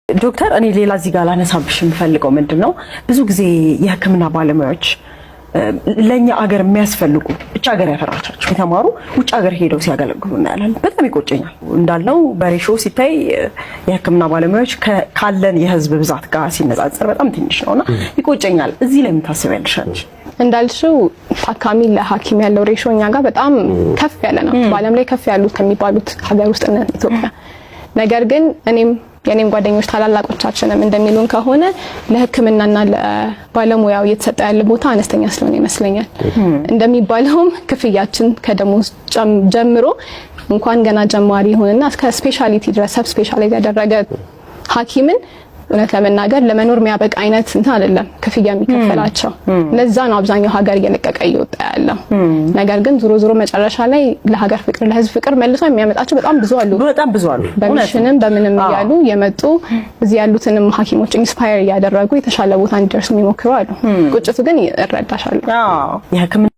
ዶክተር፣ እኔ ሌላ እዚህ ጋር ላነሳብሽ የምፈልገው ምንድን ነው፣ ብዙ ጊዜ የሕክምና ባለሙያዎች ለእኛ አገር የሚያስፈልጉ ውጭ ሀገር ያፈራቻቸው የተማሩ ውጭ ሀገር ሄደው ሲያገለግሉ እናያለን። በጣም ይቆጨኛል። እንዳልነው በ ratio ሲታይ የሕክምና ባለሙያዎች ካለን የህዝብ ብዛት ጋር ሲነጻጸር በጣም ትንሽ ነውና ይቆጨኛል። እዚህ ላይ ምን ታስቢያለሽ አንቺ? እንዳልሽው ታካሚ ለሐኪም ያለው ratio እኛ ጋር በጣም ከፍ ያለ ነው። በዓለም ላይ ከፍ ያሉት ከሚባሉት ሀገር ውስጥ ነን ኢትዮጵያ። ነገር ግን እኔም የኔም ጓደኞች ታላላቆቻችንም እንደሚሉን ከሆነ ለሕክምናና ለባለሙያው እየተሰጠ ያለ ቦታ አነስተኛ ስለሆነ ይመስለኛል። እንደሚባለውም ክፍያችን ከደሞዝ ጀምሮ እንኳን ገና ጀማሪ ይሁንና እስከ specialty ድረስ sub specialize ያደረገ ሐኪምን እውነት ለመናገር ለመኖር የሚያበቃ አይነት እንትን አይደለም ክፍያ የሚከፈላቸው። ለዛ ነው አብዛኛው ሀገር እየለቀቀ እየወጣ ያለው። ነገር ግን ዞሮ ዞሮ መጨረሻ ላይ ለሀገር ፍቅር፣ ለህዝብ ፍቅር መልሶ የሚያመጣቸው በጣም ብዙ አሉ። በጣም ብዙ አሉ። በ mission ም በምንም እያሉ የመጡ እዚህ ያሉትንም ሐኪሞች inspire እያደረጉ የተሻለ ቦታ እንዲደርሱ የሚሞክሩ አሉ። ቁጭቱ ግን እረዳሻለሁ። የህክምና